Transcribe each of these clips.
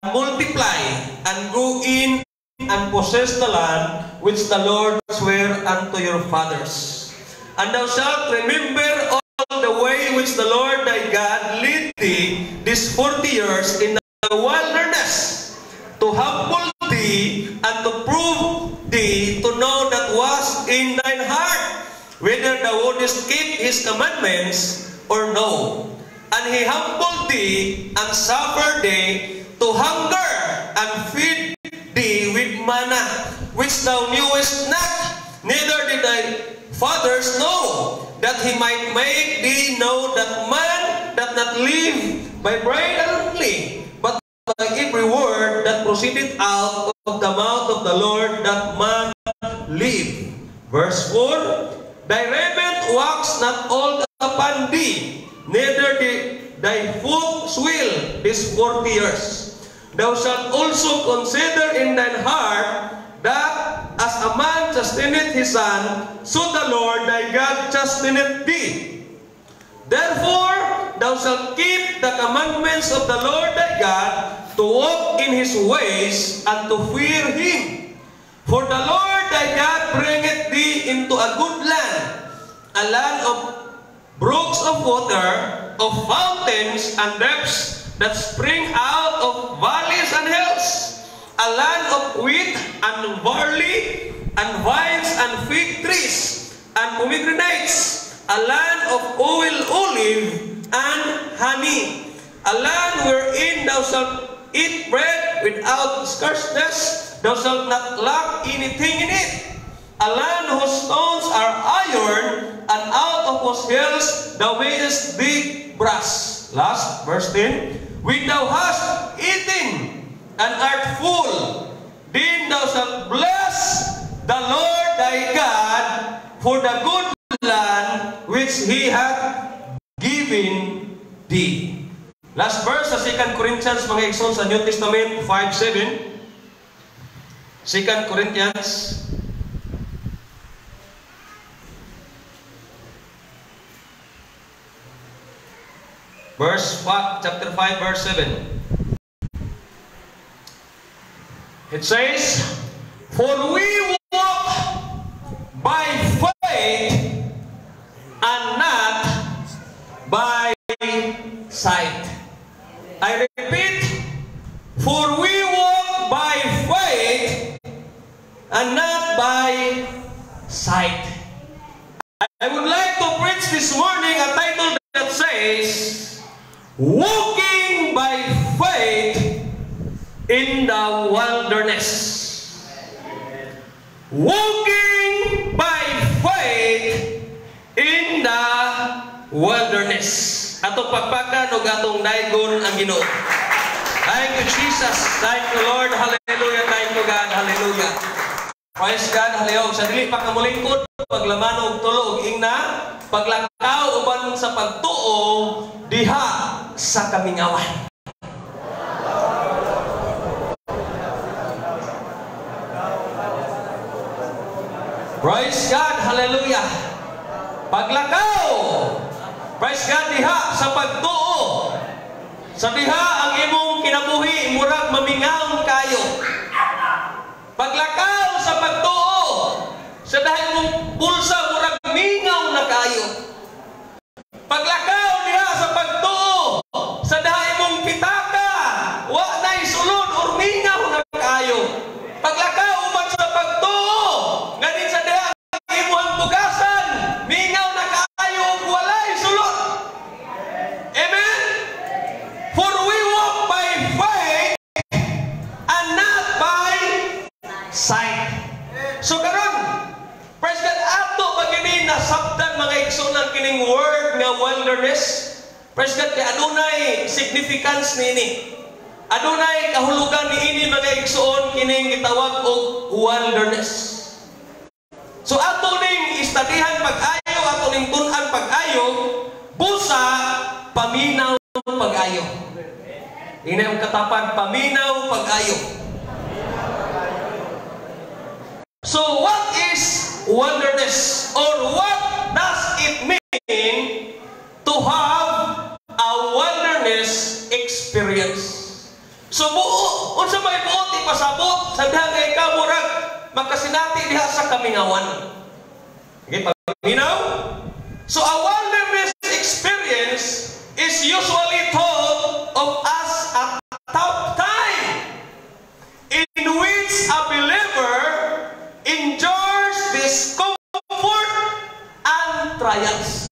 Multiply, and go in and possess the land which the Lord sware unto your fathers. And thou shalt remember all the way which the Lord thy God led thee these 40 years in the wilderness, to humble thee and to prove thee, to know that was in thine heart, whether thou wouldest keep his commandments or no. And he humbled thee and suffered thee to hunger and feed thee with manna, which thou knewest not, neither did thy fathers know, that he might make thee know that man doth not live by bread only, but by every word that proceeded out of the mouth of the Lord doth man live. Verse 4, "Thy raiment waxed not old upon thee, neither did thy foot swell these 40 years. Thou shalt also consider in thine heart that as a man chasteneth his son, so the Lord thy God chasteneth thee. Therefore, thou shalt keep the commandments of the Lord thy God, to walk in his ways and to fear him. For the Lord thy God bringeth thee into a good land, a land of brooks of water, of fountains and depths that spring out of valleys and hills, a land of wheat and barley and vines and fig trees and pomegranates, a land of oil, olive and honey, a land wherein thou shalt eat bread without scarceness, thou shalt not lack anything in it. A land whose stones are iron, and out of whose hills thou mayest dig brass." Last, verse 10. "When thou hast eaten and art full, then thou shalt bless the Lord thy God for the good land which he hath given thee." Last verse sa 2 Corinthians, mga igsoon, sa New Testament 5:7. 2 Corinthians verse 5, chapter 5 verse 7. It says, "For we walk by faith and not by sight." I repeat, "For we walk by faith and not by sight." I would like to preach this morning a title that says, "Walking by Faith in the Wilderness." Walking by faith in the wilderness. Atong pakpakan ug atong daygon ang Ginoo. Thank you, Jesus. Thank you, Lord. Hallelujah. Thank you, God. Hallelujah. Praise God. Hallelujah. Sa dili pa kamulingkod, paglaman og tulo og ingna, paglakaw uban sa pagtuo diha sa kamingawan. Praise God. Hallelujah. Paglakaw. Praise God, diha sa pagtuo. Sa diha ang imong kinabuhi murag mamingaw kayo. Paglakaw sa pagtuo. Sa dahil mong bulsa murag mingaw na kayo. Paglakaw diha sa pagtuo. Sa dahil mong pitaka, wa na'y sulod or mingaw na kayo. Paglakaw uban sa pagtuo, nganin sa diha ang imong bugasan, mingaw na kaayo ug walay sulod. Amen? For we walk by faith and not by sight. So karon, praise God, ato ba kini nasabtan, mga igsoon, kining word nga wilderness? Praise God, kay adunay significance niini. Adunay kahulugan niini, mga igsoon, kining gitawag og wilderness. So ato ning istadihan pag-ayo, ato ning tun-an pag-ayo, busa paminaw pag-ayo. Ina ang katapad, paminaw pag-ayo. So what is wilderness, or what does it mean to have a wilderness experience? So buo Unsa may buot ipasabot sa diha nga ikaw murag makasinati diha sa kamingawan. Okay, paminaw? So a wilderness experience is usually thought of as a tough time in which a believer endures discomfort and trials.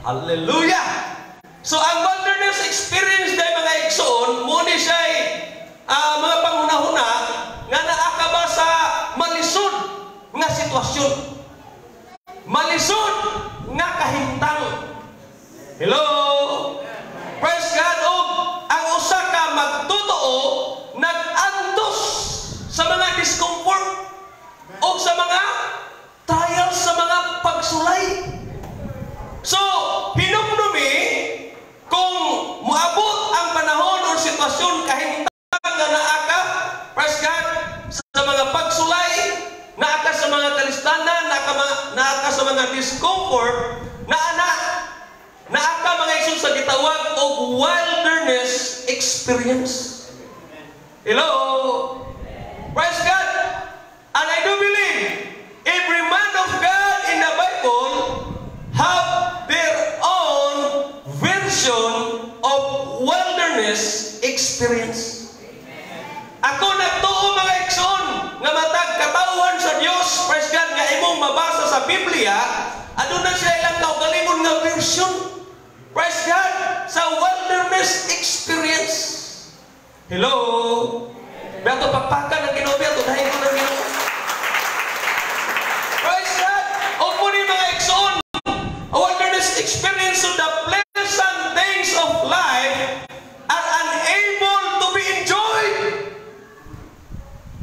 Hallelujah! So ang wilderness experience day, mga igsoon, mo ni siya mga panghunahuna nga naa ka ba sa malisod nga sitwasyon. Malisod nga kahimtang. Hello? Praise God, og ang usa ka magtotoo nag-antos sa mga discomfort o sa mga trials, sa mga pagsulay. So, hinumdumi kung moabot ang panahon o sitwasyon, kahimtang nga naa ka, praise God, sa mga pagsulay, naa ka sa mga kalistanan, naa ka sa mga discomfort, naa ka, mga igsoon, sa gitawag og wilderness experience. Hello? Praise God! And I do believe every man of God in the Bible have their own version of wilderness experience. Ako nagtuo, mga igsoon, nga matag katawhan sa Dios, praise God, nga imong mabasa sa Biblia, aduna sila ilang kaugalingon nga version. Praise God, sa wilderness experience. Hello? Beto pakpakan ng Ginoo, beto dahil ko ng Ginoo. Praise God! O muni, mga igsoon, a wilderness experience of the pleasant things of life are unable to be enjoyed.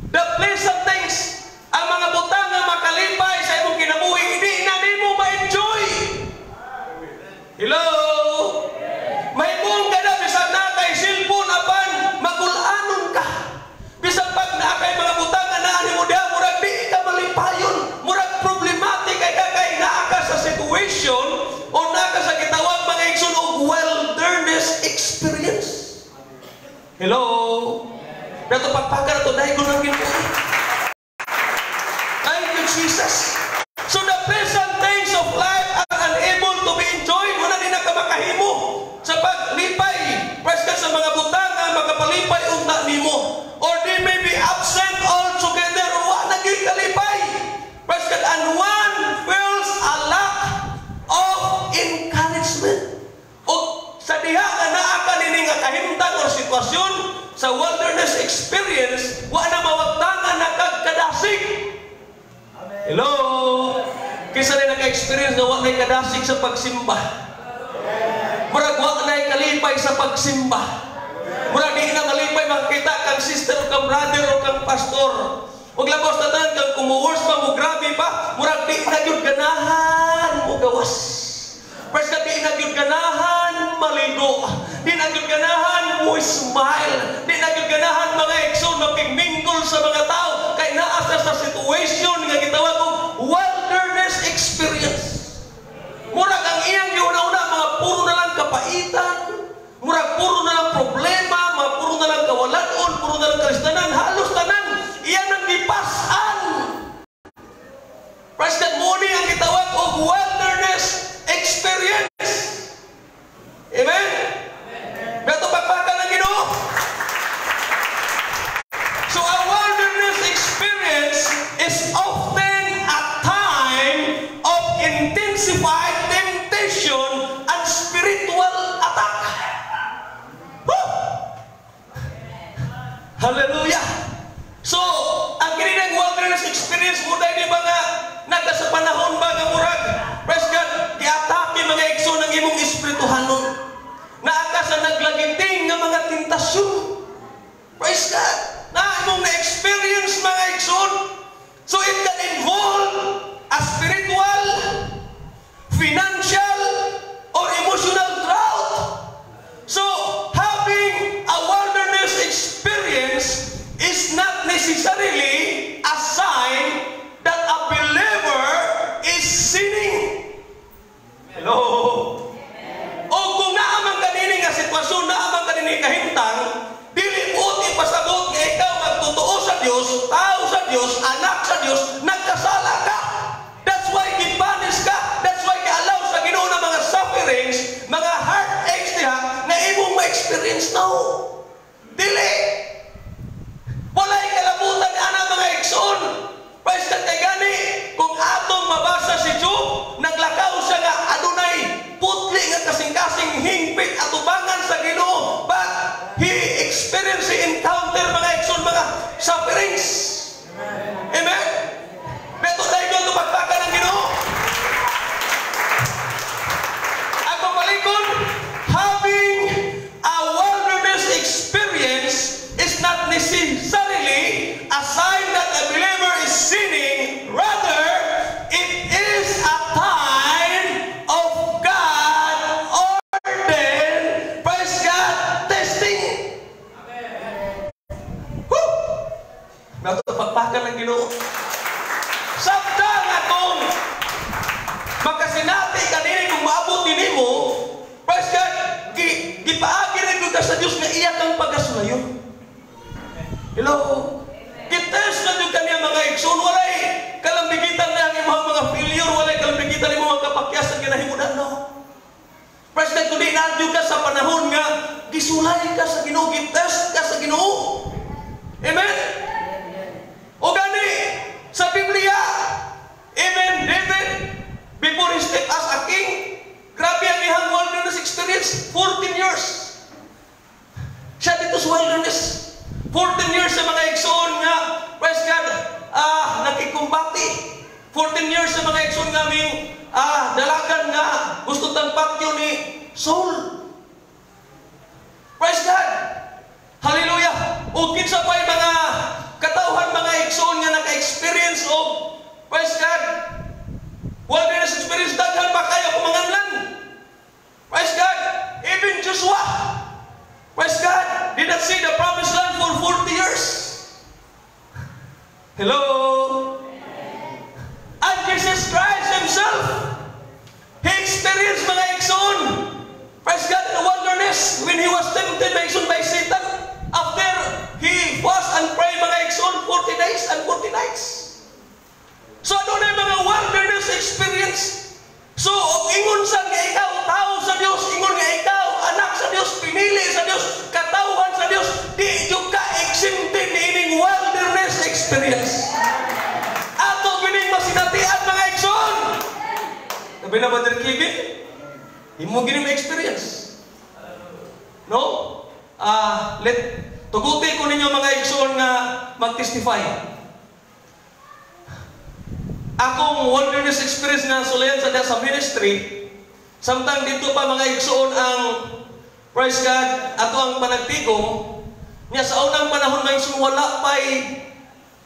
The pleasant things, ang mga butang nga makalipay sa imong kinabuhi, hindi na nimo ma-enjoy. Hello? Mahimong ka na, bisan naa kay cellphone apan magulanon ka. Bisan pag naa kay mga butang nga naa nimo diha, murag di ka malipayon, murag problematic kay ka kay naa ka sa situation o naa ka sa gitawag, mga igsoon, og wilderness experience. Hello? Pero pagpaka na to dahil ko ng Ginoo. Thank you, Jesus. So the pleasant things of life are unable to be enjoyed. Wala din na ka makahimo sa paglipay. Praise God, sa mga butang nga makapalipay unta nimo. Or they may be absent altogether. Wa na gyud kalipay. Praise God. And one feels a lack of encouragement. O sa diha nga naa ka nini nga kahimtang or sitwasyon sa wilderness experience, wa na mawagtangan na kag kadasig. Hello? Kinsa na naka-experience nga wa nay kadasig sa pagsimba? Murag wa nay kalipay sa pagsimba. Murag di na malipay makita kang sister o kang brother o kang pastor. Ug labos na tanan kang kumuwors pa mo, grabe pa, murag di na gyud ganahan mo gawas. Praise God, di na gyud ganahan maligo. Di na gyud ganahan mo smile. Di na gyud ganahan, mga igsoon, makigmingle sa mga tao kay naa sa situation nga gitawag og wilderness experience. Murag ang iyang giuna-una mga puro na lang kapaitan, murag puro na lang problema, mga puro na lang kawalanon, puro na lang kalistanan, halos tanan iyan ang gipas-an. Praise God, mo ni ang gitawag og wilderness experience. Amen? Beto pagpaka ng Ginoo. So a wilderness experience is often a time of intensified temptation and spiritual attack. Woo! Hallelujah! So, ang kini ng wilderness experience mo dahil di ba nga naka sa panahon ba nga murag, praise God, giatake, mga igsoon, ng imong espirituhanon. Naa ka sa naglagiting nga mga tentasyon. Praise God! Na imong na-experience, mga igsoon. So it can involve a spiritual, financial, or emotional drought. So, having a wilderness experience is not necessarily a sign that a believer is sinning. Hello? O kung naa man ka nini nga sitwasyon, naa man ka nini kahimtang, Dato pagpakan ng Ginoo. Samtang atong makasinati kanini, kung maabot nimo, praise God, gipaagi rin ka sa Dios nga iya kang pagasulayon. Hello? Gitest na jud kaniya, mga igsoon, walay kalambigitan na ang imong mga failure, walay kalambigitan imong mga kapakyas ang ginahimudan, no. Praise God, kundi naa ka sa panahon nga gisulay ka sa Ginoo, gitest ka sa Ginoo. Amen? O gani, sa Biblia, even David, before he stepped as a king, grabe ang iyang wilderness experience, 14 years. Siya dito sa wilderness. 14 years sa mga igsoon nga, praise God, nakikumbati. 14 years sa mga igsoon nga ming dalagan nga gusto tang patyo ni Saul. Praise God! Hallelujah! O kinsa pa'y mga katawhan, mga igsoon, nga naka-experience og, praise God, wilderness experience, daghan pa kayo kumanganlan. Praise God! Even Joshua, praise God, did not see the promised land for 40 years. Hello? And Jesus Christ Himself, He experienced, mga igsoon, praise God, in the wilderness when He was tempted, mga igsoon, by Satan after He fast and pray, mga igsoon, 40 days and 40 nights. So ano na yung mga wilderness experience? So, og ingon sa nga ikaw, tao sa Dios, ingon nga ikaw, anak sa Dios, pinili sa Dios, katawhan sa Dios, di jud ka exempted niining wilderness experience. Ato gining masinatian, mga igsoon. Sabi na, Brother Kevin, imo gini ma-experience. No? Let tuguti ko ninyo, mga igsoon, nga mag-testify. Akong wilderness experience nga sulayan sa ministry, samtang dito pa, mga igsoon, ang, praise God, ato ang panagtigom, niya sa unang panahon, mga igsoon, wala pa'y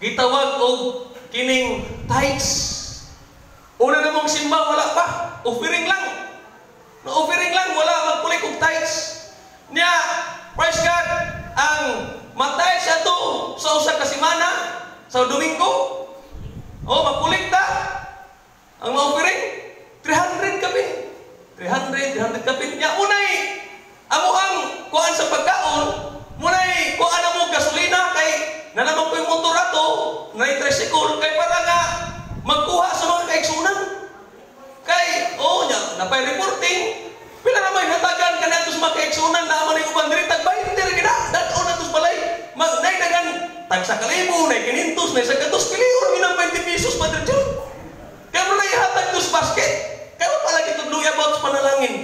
gitawag og kining tithes. Una na mong simba, wala pa. Offering lang. No, offering lang, wala magkulik og tithes. Niya, praise God, ang matay siya to sa usa ka semana, sa Domingo, oh, magkulikta. Ang mga offering, 300 kami. 300, 300 kami. Nya, unay, amo ang kuan sa pagkaon, munay kuan mo gasolina kay nanaman ko yung motor ato, na tricycle, kay para nga magkuha sa mga kaigsunan. Kay, oh, nya, napay reporting, pila na may hatagan ka nato sa mga kaigsunan na man yung uban diri, tag 20 ra gina, dad-on nato sa balay. Mag nay dagan tag sa kalibo, nay 500, nay sa katos, pilion ginang 20 pesos, Padre John. Kaya mo na ihatag to sa basket. Kaya mo pala gitudlo about sa panalangin.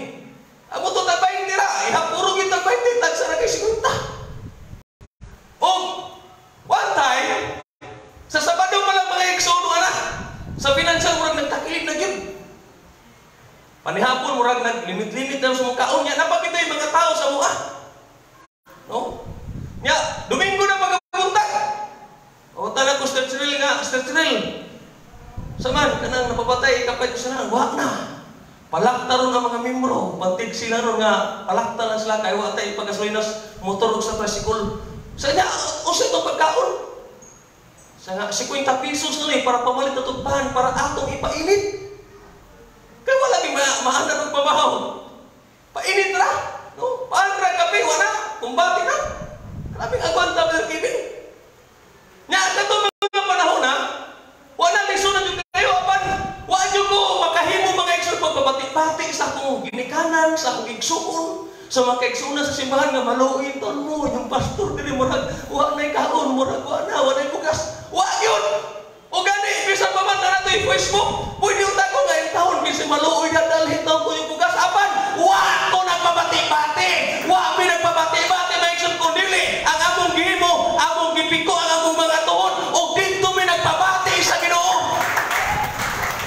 Amo to tag 20 ra, ihapuro gid tag 20, tag sa kay 50. O one time, sa Sabado pa lang, mga igsoon, ana, sa financial murag nagtakilid na gyud. Panihapon murag naglimit-limit na sa mga kaon niya, napakita yung mga tao sa mua. No? Nya, Domingo na pagkabuntag. O talag ko Sister Cyril nga, "Sister Cyril, sa man, kanang napapatay, kapay ko sa wa na. Palakta ron ang mga membro, pantig sila ron nga, palakta lang sila, kay wa tay paggasolinas motor o sa tricycle." Sa niya, usa ito pagkaon. Sa nga, 50 pesos na lang para pamalit na tugpahan, para atong ipainit. Kaya wala di maanar og pamahaw. Painit ra. No? Paano ra kape? Wala. Kumbati na. Grabe ang agwanta, Brother Kevin. Nya, kato mga panahon na, wala lisod na jud kayo, apan wa jud ko makahimo, mga igsoon, pagpabati-bati sa akong ginikanan, sa akong igsuon, sa mga kaigsuonan sa simbahan nga maluoy ton mo, yung pastor diri murag wa nay kaon, murag wa na, wa nay bugas. Wa gyud. O gani, bisan pa man na nato yung Facebook, pwede unta ko ngayong taon, kasi maluoy na dalhin taon ko yung bugas. Apan, wa ko nagpabati-bati. Wa mi nagpabati-bati, mga igsoon, kun dili ang among gihimo, among gipiko ang among mga tuhod, o dito mi nagpabati sa Ginoo.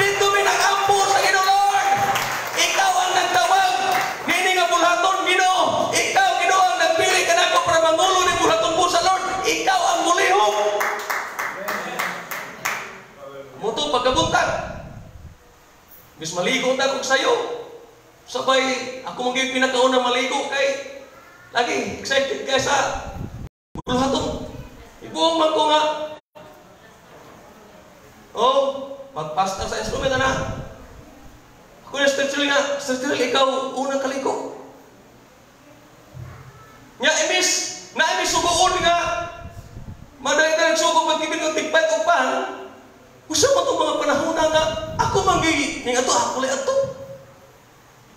Dito mi nagampo sa Ginoo, "Lord. Ikaw ang nagtawag nini nga bulhaton, Ginoo. Ikaw, Ginoo, ang nagpili kanako para mangulo ni bulhaton po sa Lord. Ikaw ang mulihok." Muto pagkabuntag. Bis maligo ta kog sayo. Sabay ako mong pinakauna maligo kay lagi excited kay sa bulhaton. Ibuong man ko nga Oh, magpastar sa instrument na. Ako na Sister nga, "Sister, ikaw unang kaliko." Nya imis, na imis sugoon nga madali na nagsugo pagkibin ng tigpay og pan. Usa mo itong mga panahon na nga ako manggigi, ning ato ako lang ato.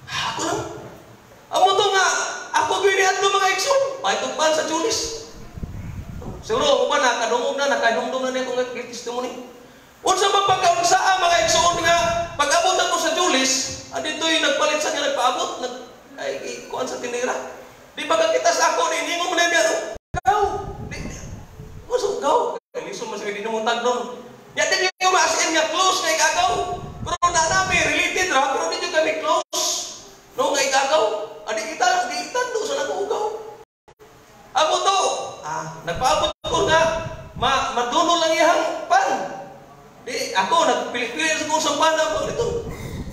Ako lang. Amo to nga ako gyud ato, mga igsoon, pahit og pan sa Julis. Siguro ako ba nakadungog na, nakadungdong na niya kung testimony. Unsa man pagkaunsa mga igsoon nga pag-abot ako sa Julis, adito'y nagpalit sa niya, nagpaabot, nag ay kuan sa tinira. Di ba kita sa ako ni ningon mo na niya, "Gaw." Di mo gaw. Lisod man sa di mo tagnon. Ya di yung as in nga close nga igagaw. Pero na nami related ra, pero di kami close. No nga igagaw. Adi kita di itando sa nag-ugaw. Amo to, nagpaabot ko nga ma maduno lang iyang pan. Di ako nagpili-pili sa kung sa pan ako dito.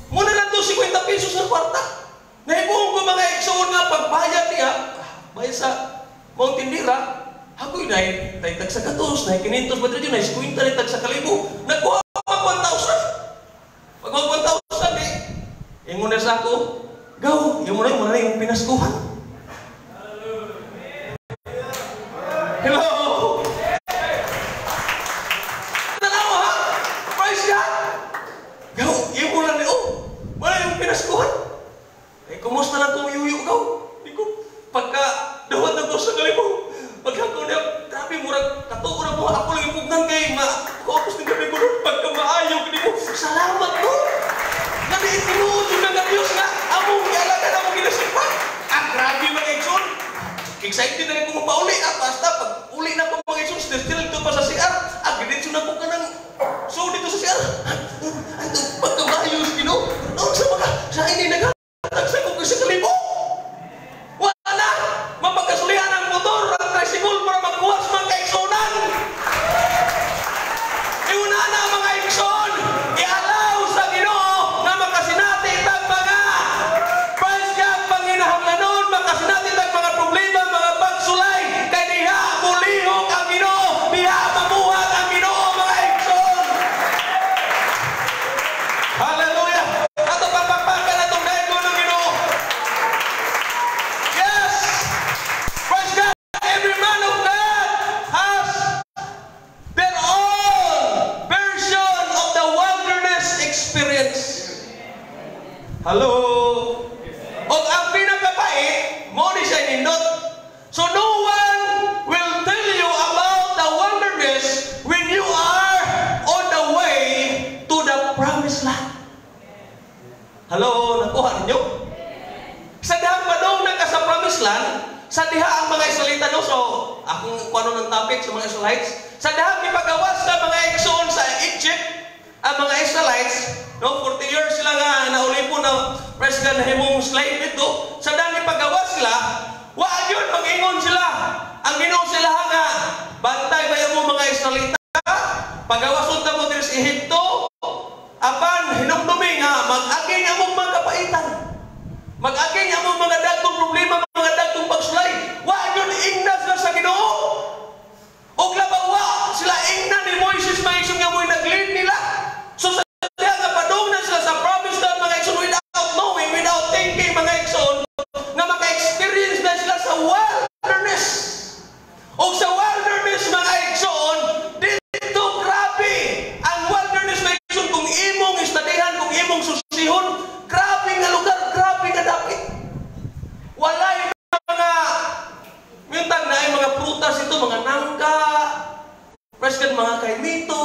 Muna lang to 50 pesos ng kwarta. Nahibuong ko, mga igsoon, nga pagbayad niya, bayad sa mong tindira, ako nay tay tag sa katos, nay 500 ba dito, nay 50 nay tag sa kalibo. Nagkuha pa 1,000. Pag 1,000 di, ingon na sa ako, "Gaw, yung muna muna yung pinaskuhan." Hello! Tanaw ha? Praise God! "Gaw, yung muna ni, oh, wala yung pinaskuhan. Eh, kumusta lang kung yuyo, gaw?" Di ko, pagka duwat na ko sa kalibo, pagka ko niya, grabe, murag, katuo na mo, ako lang ipugnan kay, ma, ako ni gabi ko, pagka maayo, kini mo, salamat mo. Nga di tinuod yung nga Diyos nga, among gialagan, among ginasimpa. Ah, grabe, mga igsoon. Excited na rin ko mapauli. Ah, basta, pag uli na ko, mga igsoon, still dito pa sa CR. Ah, giditso na ko kanang, so dito sa CR. Ah, ito, pagka maayos, Ginoo. Noon sa mga, sa ini naghatag sa kong sa kalibo. Wala! Mapagkasulihan ang motor, ang tricycle para magkuha sa mga kaigsunan. Iuna na, mga igsoon, i-allow sa Ginoo nga makasinati tag mga, praise God, panginahanglanon, makasinati tag mga problema, mga pagsulay, kay diha mulihok ang Ginoo, diha mabuhat ang Ginoo, mga igsoon. Hallelujah! Ato pagpagpakan atong dahil ng Ginoo. Yes! Praise God! Every man of God has their own version of the wilderness experience. Hello? O ang pinakapait, mo ni siya nindot. So no one will tell you about the wilderness when you are on the way to the promised land. Hello, nakuha ninyo? Sa dihang padong na ka sa promised land, sa diha ang mga Israelita, no, so akong kuano ng topic sa mga Israelites, sa dihang ipagawas sa mga igsoon sa Egypt, ang mga Israelites, no, 40 years sila nga naulipon na, praise God, nahimong slave dito, sa dihang ipagawas sila, wa yun, mag-ingon sila. Ang Ginoo sila nga, "Bantay ba mo, mga Israelita? Pagawason ta mo diri sa Ehipto, apan hinumdumi nga mag-agi nga mong mga kapaitan. Mag-agi nga mong mga dagkong problema, mga dagkong pagsulay." Wa yun ingna sila sa Ginoo. Og labaw wa sila ingna ni Moises, mga igsoon, nga mo'y nag-lead nila. So sa diha nga padung na sila sa promised land, mga igsoon, without knowing, without thinking, mga igsoon, nga maka-experience na sila sa wilderness. Og sa wilderness, mga igsoon, dito grabe. Ang wilderness, mga igsoon, kung imong istadihan, kung imong susihon, grabe nga lugar, grabe nga dapit. Walay mga mintag na ay mga prutas ito, mga nangka, praise God, mga kaimito,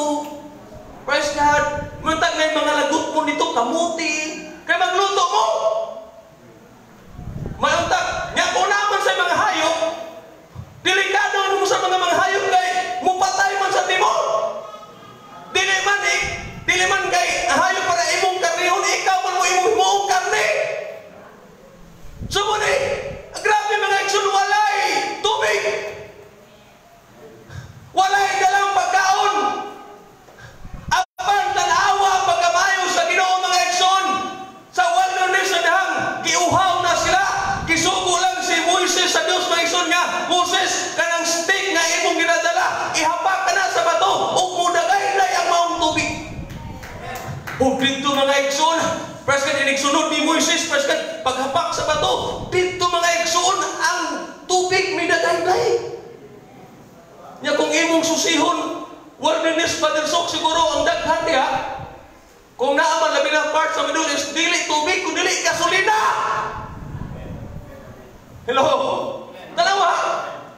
praise God, mintag na ay mga lagot mo nito, kamuti, kaya magluto mo. Mayuntag, nga kung naman sa mga hayop, delikado mo sa mga hayop kay mupatay man sa timo. Dili man eh, dili man kay hayop para imong karnehon, ikaw man mo imong himuong karne. So mo ni, grabe, mga igsoon, walay tubig. Walay dalang pagkaon. Apan tanawa pagkamayo sa Ginoo, mga igsoon. Sa wilderness na dahang giuhaw na sila. Gisugo lang si Moises sa Dios, mga igsoon, nga, "Moses, kanang mga igsoon, praise God, inigsunod ni Moises, praise God, paghapak sa bato, dito, mga igsoon, ang tubig midagayday. Nya kung imong susihon, wilderness, Brother Sok, siguro ang daghan diha. Kung naa man, labi na part sa Middle East, dili tubig, kung dili gasolina. Hello? Tanawa,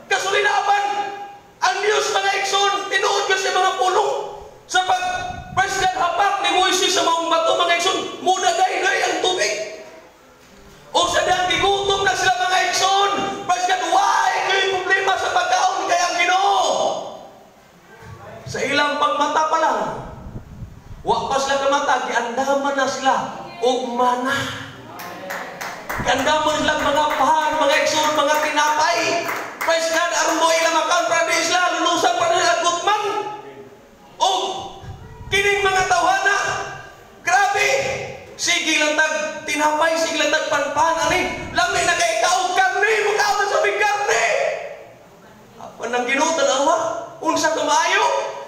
gasolina, apan ang Diyos, mga igsoon, tinuod ka sa mga pulong. Sa pag, praise God, hapak ni Moises sa maong bato, mga igsoon, mudagayday ang tubig. O sa dang gigutom na sila, mga igsoon, praise God, why kay problema sa pagkaon kay ang Ginoo? Sa ilang pagmata pa lang, wa pa sila kamata, giandaman na sila og mana. Giandaman sila mga pan, mga igsoon, mga tinapay. Praise God, aron mo ilang makaon para di sila lulusan, para nila gutman. Og kining mga tawhana, grabe! Sige lang tag tinapay, sige lang tag panpan, ani, lami na kay kaog karne, mukaon sa big karne. Apan ang Ginoo, tan-awa, unsa ka maayo?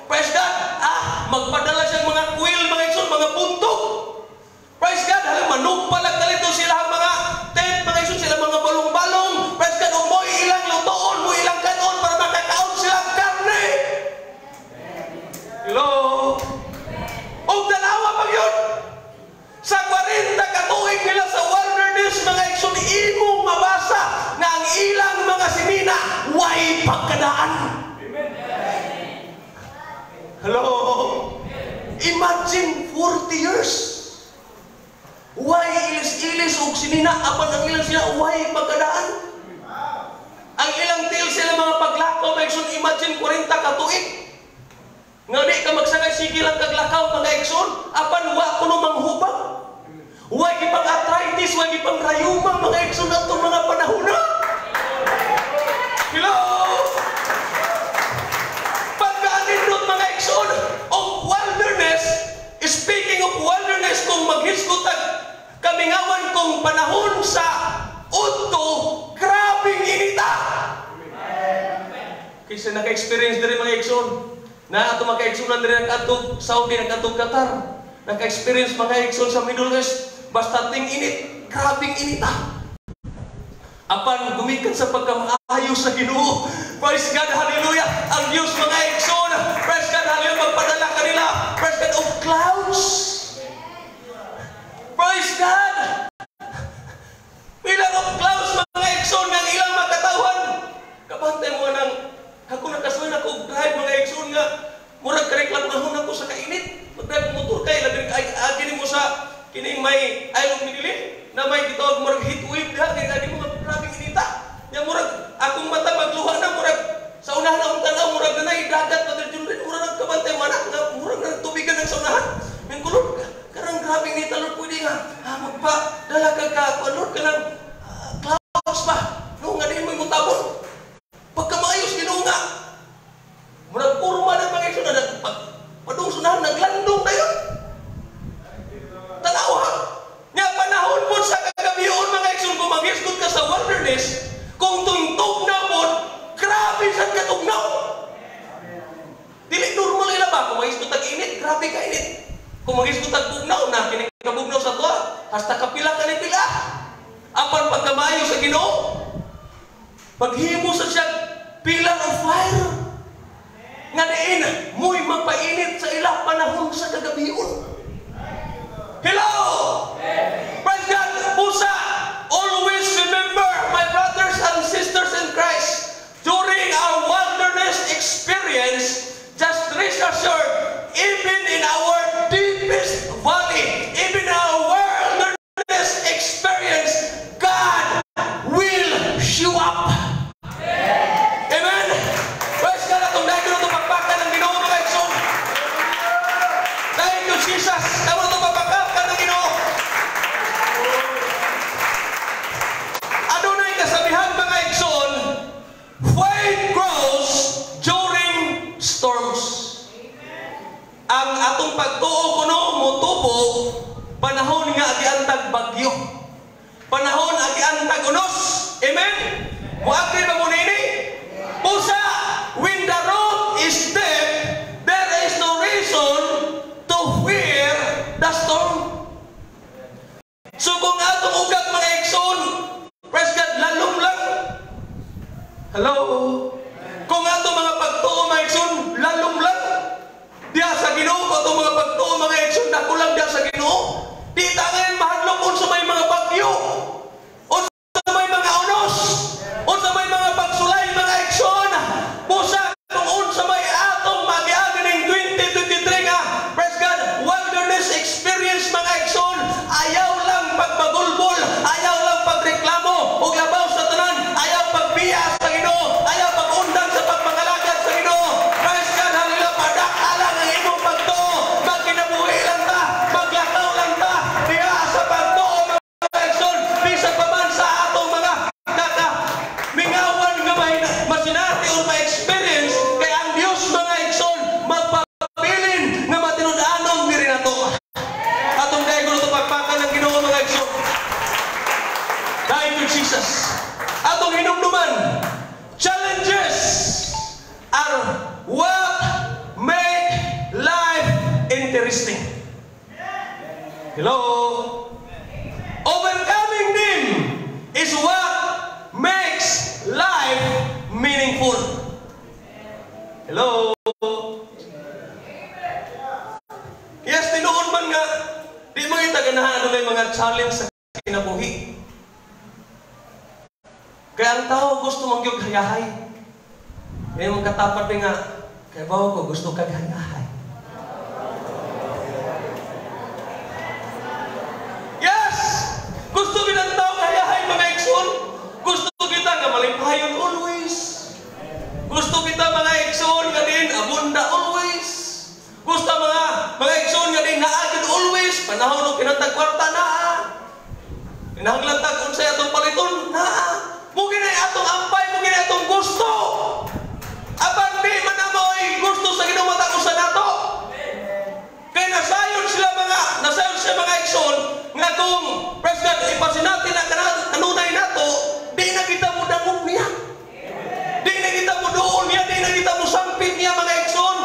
Praise God, magpadala siyang mga quail, mga igsoon, mga puntog. Praise God, hala manugpalag kalito sila ang mga tent, mga igsoon, sila mga balong-balong. Praise God, ug mo ilang lutoon, mo ilang kanon para makakaon sila ang karne. Hello? Og tanawa pag yun. Sa 40 katuig nila sa wilderness, mga igsoon, imong mabasa na ang ilang mga sinina way pagkadaan. Hello? Imagine 40 years. Way ilis-ilis og sinina, apan ang ilang sina way pagkadaan. Ang ilang tiil sila mga paglakaw, mga igsoon, imagine 40 katuig. Nga di ka magsangay, sige lang kaglakaw, mga igsoon, apan wa kuno manghubag. Way gipang arthritis, way gipang rayuma, mga igsoon, atong mga panahon na. Hello? Pagkaanindot, mga igsoon, of wilderness, speaking of wilderness, kung maghisgot tag kamingawan kung panahon sa udto, grabing inita. Kaysa naka-experience diri, mga igsoon, na ato maka-igsunan diri nag-adtog Saudi, nag-adtog Qatar, naka-experience, mga igsoon, sa Middle East, basta ting init, grabing inita. Apan gumikan sa pagkamaayo sa Ginoo. Praise God, hallelujah. Ang Diyos, mga igsoon, praise God, hallelujah, magpadala kanila, praise God, of clouds. Praise God. Pillar of clouds, mga igsoon, ng ilang makatawhan. Kabantay mo nang ako nakasuhin ako drive, mga igsoon, nga murag kareklamahan ako sa kainit. Mag-drive motor kay labi ay agi nimo sa kining may Isle of Midilli na may gitawag murag heat wave diha kay agi mo grabing inita. Nya murag akong mata magluha na, murag sa unahan akong tan-aw murag na dagat, Brother Junrin, murag nagkabantay man nga murag na tubigan ang sa unahan. Ming kulod karang grabing inita, Lord, pwede nga magpa dala ka ka Lord kanang clouds ba no nga di mo mutabon. Pagkamaayos Ginoo nga murag kurma na, mga igsoon, na pag padung sunahan naglandong dayon. Tanaw ha. Nya panahon po sa kagabion, mga igsoon, kung maghisgot ka sa wilderness, kung tungtog na po, grabe sa katugnaw. Dili normal ila ba? Kung maghisgot tag init, grabe ka init. Kung maghisgot tag bugnaw na, kini kabugnaw sa tuwa, hasta kapila ka ni pila. Apan pagkamaayo sa Ginoo, paghimo sa siya pillar of fire. Nga diin, mo'y magpainit sa ilang panahon sa kagabion. Hello! Praise God! Busa, always remember, my brothers and sisters in Christ, during our wilderness experience, just rest assured, even in our deepest valley, even in our wilderness experience, God will show up. Amen? Praise God! Atong dahil ito pagpakan ng Ginoo, mga igsoon. Thank you, Jesus! Tama ito pagpakan ng Ginoo. Adunay kasabihan, mga igsoon, faith grows during storms. Ang atong pagtuo kuno motubo panahon nga agiantag bagyo. Panahon agiantag unos. Amen? Mo-agree ba mo nini? Busa, when the road is deep, there is no reason to fear the storm. Di ta ngayon mahadlok unsa may mga bagyo, unsa may mga unos, unsa may mga pagsulay, mga igsoon. Busa kung unsa may atong magiagi ning 2023 nga, praise God, wilderness experience, mga igsoon, ayaw lang pagbagulbol, ayaw lang pagreklamo, ug labaw sa tanan, ayaw pagbiya sa Ginoo, ayaw pag-undang sa pagpangalagad sa Ginoo. Praise God, hallelujah, padak-a lang ang imong pagtuo, magkinabuhi lang ta, maglakaw lang ta, diha sa pagtuo, mga igsoon, bisan pa man sa atong mga kaka mingawan nga masinati or ma-experience, kay ang Dios, mga igsoon, magpabilin nga matinud-anon diri nato. Atong daygon ato pagpakan ng Ginoo, mga igsoon. Thank you, Jesus. Atong hinumduman, challenges are what make life interesting. Hello? Overcoming them is what makes life meaningful. Hello? Yes, tinuod man nga, di mo kita ganahan adunay mga challenge sa kinabuhi. Kaya ang tao gusto man gyud hayahay. May mga katapat nga, kay bawo ko gusto kag hayahay. Yes! Gusto gid ang tao hayahay, mga igsoon. Gusto kita nga malipayon always. Gusto kita, mga igsoon, nga din abunda always. Gusto mga igsoon nga din naa gid always panahon og kinatag kwarta naa. Kinahanglan tag unsay atong paliton naa. Mo gini atong ampay, mo gini atong gusto. Apan di man amoy gusto sa Ginoo matag usa nato. Kay nasayon sila, mga igsoon, nga kung, praise God, ipasinati na kanunay nato, di na kita mo dangog niya. Di na kita mo duol niya, di na kita mo sampit niya, mga igsoon.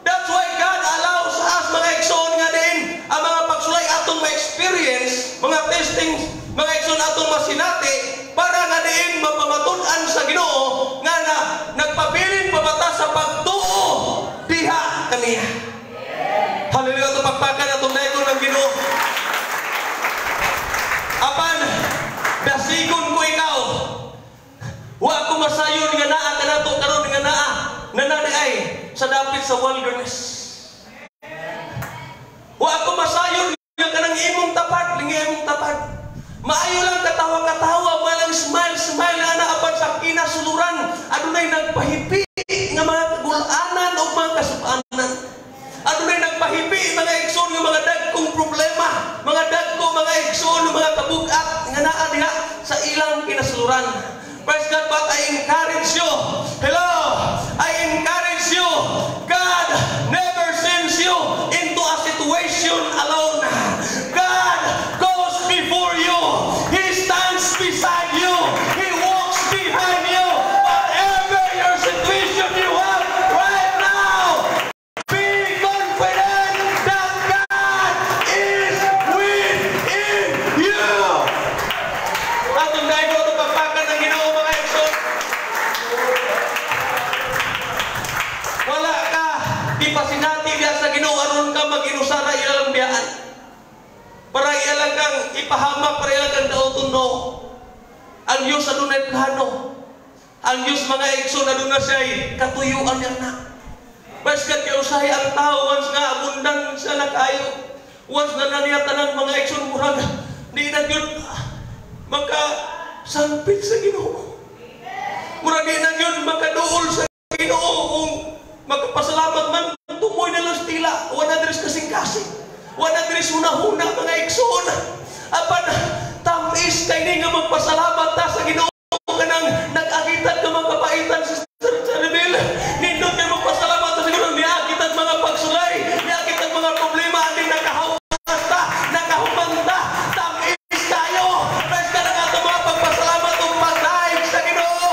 That's why God allows us, mga igsoon, nga din ang mga pagsulay atong ma-experience, mga testings, mga igsoon, atong masinati, para nga diin mapamatud-an sa Ginoo nga na nagpabilin pa ba ta sa pagtuo diha kaniya. Hallelujah, ito pagpakan atong daygon ng Ginoo. Apan dasigon ko ikaw. Wa ko masayon nga naa kanato karon nga naa na nani ay sa dapit sa wilderness. Wa ko masayon nga kanang imong tapad, lingi imong tapad. Maayo lang katawa-katawa, malang smile, smile na apan sa kinasuluran adunay nagpahipi nga mga kagulanan o mga kasubanan. Adunay nagpahipi, mga igsoon, nga mga dagkong problema, mga dagko, mga igsoon, mga kabugat nga naa diha sa ilang kinasuluran. Praise God, but I encourage you. Hello! I encourage you. God never sends you into a situation alone. God goes before you. He stands beside you. He walks behind you. Whatever your situation you have right now, be confident that God is within you. Atong dahil ito pagpakan ng Ginoo, mga igsoon. Wala ka ipasinati diya sa Ginoo aron ka mag-inusara ilang biyaan. Para ilang kang ipahamak, para ilang kang daoton, no. Ang Diyos adunay plano. Ang Diyos, mga igsoon, aduna siya'y katuyuan niya na. Basta kay usahay ang tao once nga abundant siya na kayo. Once na niya tanan, mga igsoon, murag di na gyud maka sampit sa Ginoo. Murag di na gyud makaduol sa Ginoo kung magpasalamat man tumoy na lang sa tila. Wala diri kasing-kasing. Wala diri hunahuna, mga igsoon. Apan tamis kay ni nga magpasalamat ta sa Ginoo kanang nag-agitan ka mga kapaitan, Sister Chanibel. Nindot kay magpasalamat ta sa Ginoo niagitan mga pagsulay, niagitan mga problema andi nakahawas ta, nakahumanta. Tamis kayo. Praise God ang atong mga pagpasalamat ug pagdaig sa Ginoo.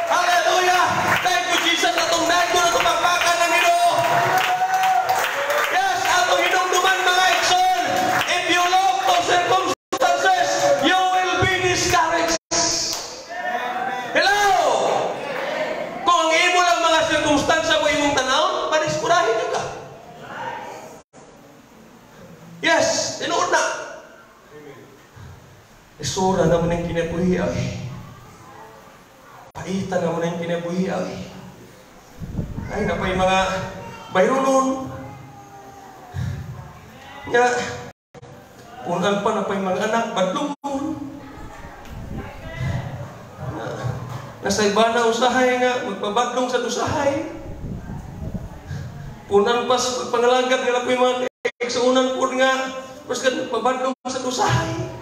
Hallelujah. Thank you, Jesus, atong dayon atong pagpakan ng Ginoo. Yes, atong hinumduman, mga igsoon. If you look to circumstances, you will be discouraged. Isura naman ang kinabuhi ay. Paitan naman ang kinabuhi ay. Ay, napay mga bayronon. Nga, punan pa napay mga anak, badlungon. Nasa iba na usahay nga, magpabadlong sa usahay. Punan pa sa pagpangalagad nga napay mga kaigsuonan po nga, mas magpabadlong sa usahay.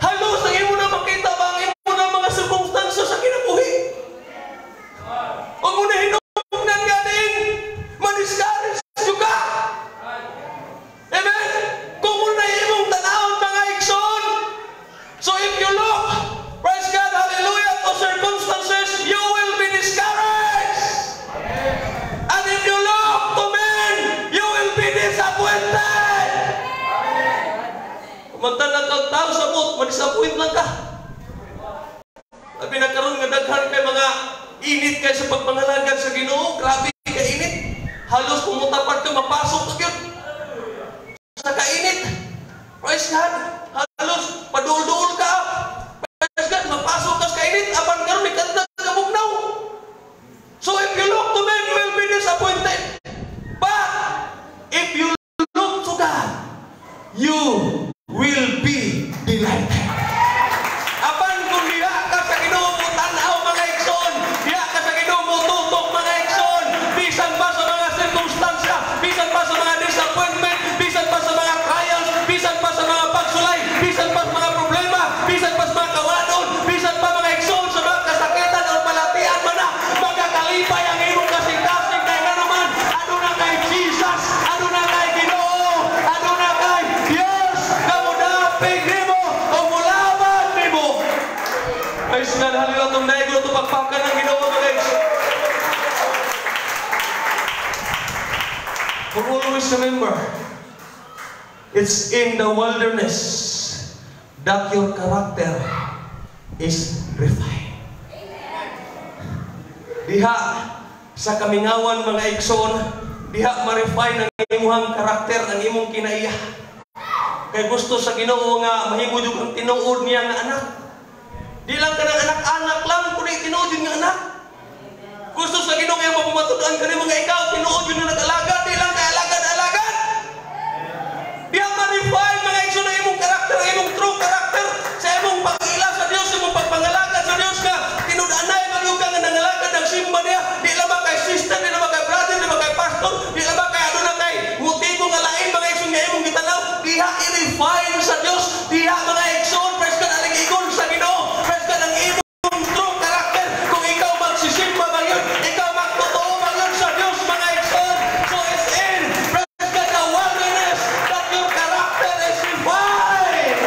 Halos ang imo na makita ba ang imo na mga sirkumstansya sa kinabuhi? O muna hinungdan nga din, madiscourage ka. Amen? Kung muna imong tanawon mga igsoon. So if you look, praise God, hallelujah, to circumstances, you will be discouraged. And if you look to men, you will be disappointed. Magtanag kang tao sa bot, madisappoint lang ka. Labi na karon nga daghan kay mga init kay sa pagpangalagad sa Ginoo, grabe ka init. Halos kung mutapad ka mapasok ka gyud. Sa kainit. Praise God. Halos paduol-duol ka. Praise God, mapasok ka sa kainit apan karon ikanta ka bugnaw. So if you look to men, you will be disappointed. But if you look to God, you will be delighted. Apan kung diha ka sa Ginoo mo tan-aw mga igsoon, diha ka sa Ginoo mo tutok mga igsoon, bisan pa sa mga sirkumstansya, bisan pa sa mga disappointment, bisan pa sa mga trials, bisan pa sa mga pagsulay, bisan pa sa mga problema, bisan pa sa mga kawadon, bisan pa mga igsoon sa mga kasakitan o balatian man na, magakalipay ang imong kasing-kasing kay nga naman, aduna kay Jesus, aduna kay Ginoo, aduna kay Dios, nga modapig nimo o mulaban nimo. Praise God, hallelujah, itong daigo ito pagpakan ng Ginoo mga igsoon. For always remember, it's in the wilderness that your character is refined. Diha sa kamingawan mga igsoon, diha ma-refine ang imong karakter, ang imong kinaiya. Kay gusto sa Ginoo nga mahimo jud ang tinuod niya nga anak. Di lang kanang anak-anak lang, kundi tinuod jud nga anak. Gusto sa Ginoo nga mapamatud-an kani mga ikaw tinuod jud nga nag-alagad, di lang kay alagad-alagad. Diha ma-refine mga igsoon ang imong karakter, ang imong true karakter sa imong pag-ila sa Dios, sa imong pagpangalagad sa Dios nga tinud-anay man ka nga nangalagad ang simba niya, di lang ba kay sister, di lang ba kay brother, di lang ba kay pastor, di lang ba kay aduna kay motibo nga lain mga igsoon nga imong gitanaw, diha i-refine sa Dios, diha mga igsoon, praise God, aling-igon sa Ginoo, praise God, ang imong true karakter kung ikaw magsisimba ba yun, ikaw magtotoo ba yun sa Dios mga igsoon. So it's in, praise God, the wilderness that your character is refined.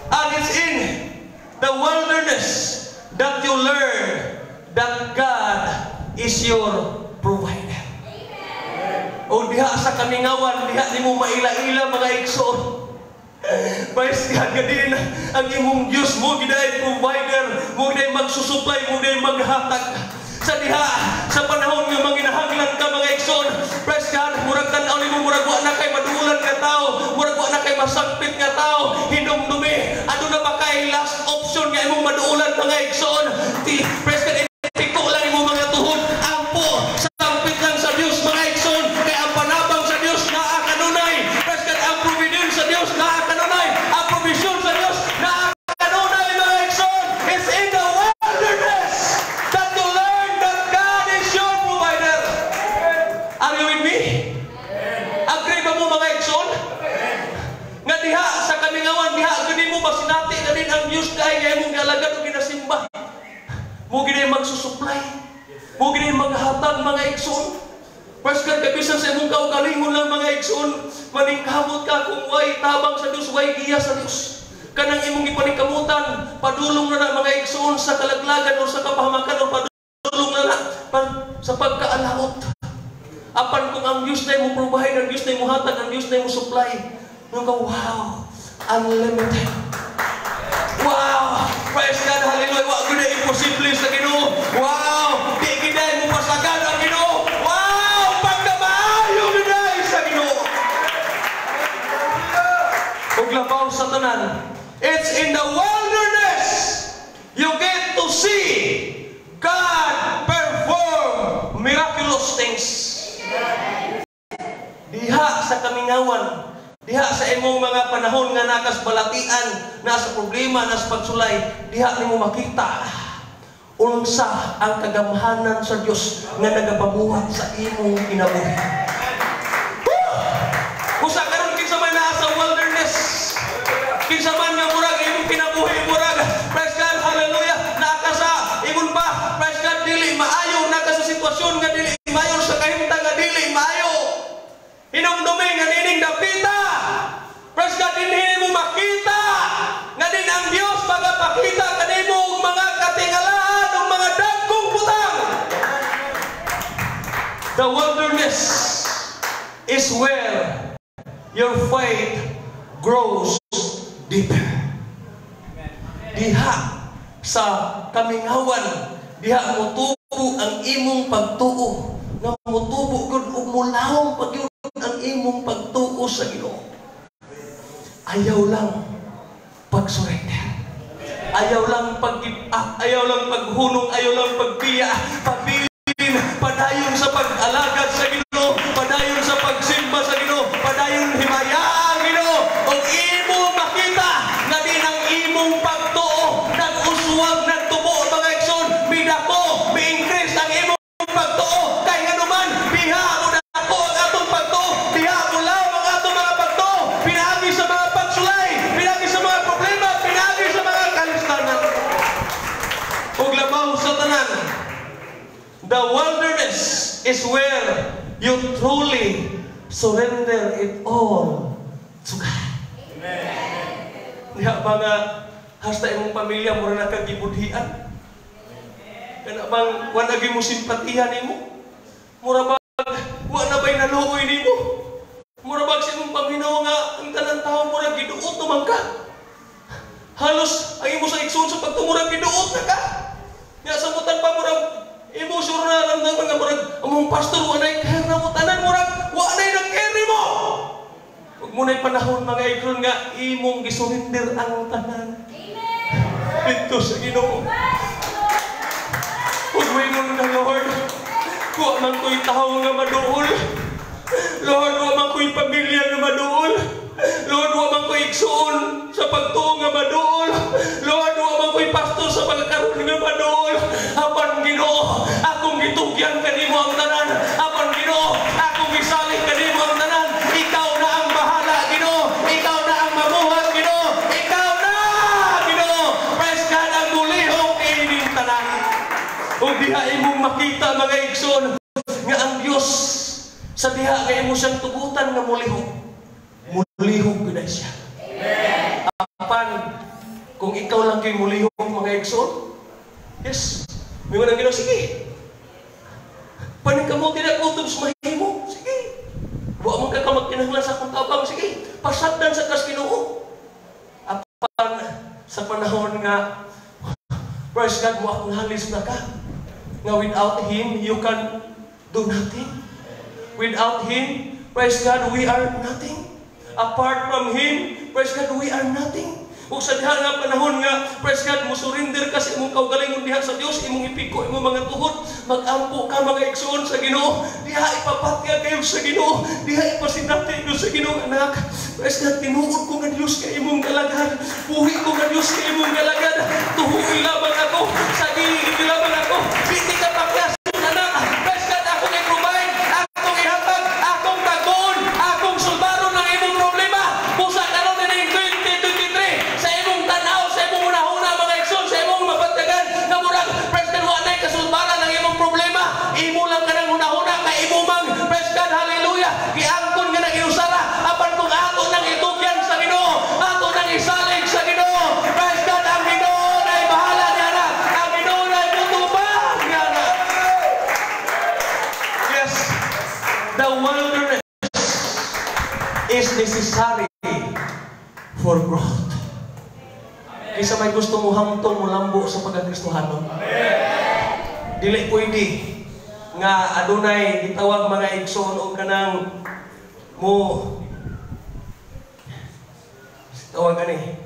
And it's in the wilderness that you learn that God is your provider. O diha sa kamingawan, diha nimo maila-ila mga igsoon. Praise God, gadin ang imong Dios mo giday provider, mo giday magsusupply, mo giday maghatag. Sa diha sa panahon nga manginahanglan ka mga igsoon, praise God, murag tan-aw nimo murag wa na kay maduulan nga tawo, murag wa na kay masangpit nga tawo, hinumdumi aduna ba kay last option nga imong maduulan mga igsoon? Praise God, ipiko lang imong mga tuhod, ampo, sampit lang sa Dios mga igsoon, kay ang panabang sa Dios naa kanunay. Praise God, ang providence sa Dios naa kanunay, ang provision sa Dios naa kanunay mga igsoon. It's in the wilderness that you learn that God is your provider. Are you with me? Agree ba mo mga igsoon? Nga diha sa kamingawan, diha gani mo masinati na din ang Dios dahil nga imong gialagad o ginasimba. Mo gini magsusupply, mo gini maghatag mga igsoon. Praise God, kabisan sa imong kaugalingon lang mga igsoon, maningkamot ka kung way tabang sa Dios, way giya sa Dios. Kanang imong gipaningkamutan, padulong na na mga igsoon sa kalaglagan o sa kapahamakan o padulong na na sa pagkaalaot. Apan kung ang Dios na imong provide, ang Dios na imong hatag, ang Dios na imong supply, nung ka, wow, unlimited. Wow! Praise God, hallelujah. Wa gyud imposible sa Ginoo. Wow! Di gyud mo pasagad ang Ginoo. Wow! Pagkamaayo gyud sa Ginoo. Yes, in the wilderness, you get to see God perform miraculous things. Diha sa kamingawan, diha sa imong mga panahon nga naa kas balatian, nasa problema, nasa pagsulay, diha nimo makita unsa ang kagamhanan sa Dios nga nagapabuhat sa imong kinabuhi. Usa karon, kinsa man naa sa wilderness, kinsa man nga murag imong kinabuhi murag, praise God, hallelujah, naa ka sa ingon pa, praise God, dili maayo, naa ka sa sitwasyon nga dili maayo, sa kahimtang nga dili maayo. Hinumdumi nga nining dapita, praise God, dinhi mo makita nga din ang Dios magapakita kanimo og mga katingalaan ug mga dagkong butang. The wilderness is where your faith grows deeper. Diha sa kamingawan, diha motubo ang imong pagtuo, nga motubo gud ug mulawom pa gyud ang imong pagtuo sa Ginoo. Ayaw lang pag-surrender. Ayaw lang pag-give up, ayaw lang paghunong, ayaw lang pagbiya, pabilin, padayon sa pag-alagad sa Ginoo, padayon sa pagsimba sa Ginoo, padayon himaya ang Ginoo, ug imo makita nga din ang imong pagtuo nag-uswag, nagtubo, mga igsoon, midako, mi-increase ang imong pagtuo, kay nganuman diha mo dako ang atong pagtuo, diha mo lawom ang atong mga pagtuo, pinaagi sa mga pagsulay, pinaagi sa mga problema, pinaagi sa mga kalistanan. Ug labaw sa tanan, the wilderness is where you truly surrender it all to God. Diha ba nga hasta imong pamilya mura na kag gibudhian? Kana bang wa na gyud mo simpatihan nimo? Mura ba wa na ba'y naluoy nimo? Mura bag sa imong paminaw nga ang tanan tawo mura giduot naman ka? Halos ang imo sa igsoon sa pagtuo mura giduot na ka. Nga samutan pa murag imo sure na ramdaman nga murag among pastor wa nay care na mo, tanan murag wa nay nag-care nimo. Ug mao na'y panahon, mga igsoon, nga imong gisurrender ang tanan dito sa Ginoo. Ug moingon ka, "Lord, wa man ko'y tawo nga maduol. Lord, wa man ko'y pamilya nga maduol. Lord, wa man ko'y igsoon sa pagtuo nga maduol. Lord, wa man ko'y pastor sa pagkakaroon nga maduol. Apan Ginoo, akong gitugyan kanimo ang tanan. Apan Ginoo, akong gisalig kanimo ang tanan. Ikaw na ang bahala, Ginoo. Ikaw na ang mamuhat, Ginoo. Ikaw na, Ginoo. Praise God, ang mulihok ining tanan." Ug diha imong makita, mga igsoon, nga ang Dios sa diha nga imo siyang tugutan nga mulihok, mulihok gyud ay siya. Apan kung ikaw lang kay mulihok, mga igsoon, yes, mingon ang Ginoo, "Sige. Paningkamot na kutob sa mahimo, sige. Wa man ka magkinahanglan sa akong tabang, sige. Pasagdan sa kas Ginoo." Apan sa panahon nga, praise God, mo acknowledge na ka nga without Him, you can do nothing. Without Him, praise God, we are nothing. Apart from Him, praise God, we are nothing. Ug sa diha nga panahon nga, praise God, mo surrender ka sa imong kaugalingon diha sa Dios, imong ipiko imong mga tuhod, magampo ka, mga igsoon, sa Ginoo, diha ipapatyag kayo sa Ginoo, diha ipasinati kayo sa Ginoo, "Anak, praise God, tinuod ko nga Dios kay imong galagad, buhi ko nga Dios kay imong galagad, tuhuoy lamang ako, sagigi lamang ako, biti ka pakyason, anak, praise God, akong i-provide, akong ihatag, akong tagon, akong sulbaron ang imong problema." Busa karon ini 2023, sa imong tanaw, sa imong hunahuna, mga igsoon, sa imong mapatyagan nga murag, praise God, wa nay kasulbaran ang imong problema. Imo lang kanang hunahuna kay imo mang, praise God, hallelujah, giangkon nga nang inusara. Apan kung ato nang itugyan sa Ginoo, ato nang isalig sa Ginoo, praise God, ang Ginoo nay bahala niya na, ang Ginoo nay mutubag niya na. Yes, the wilderness is necessary for growth. Kinsa may gusto mo hamtong mo lambo sa pagkakristohanon? Dili pwede nga adunay gitawag, mga igsoon, og kanang mo tawag ani.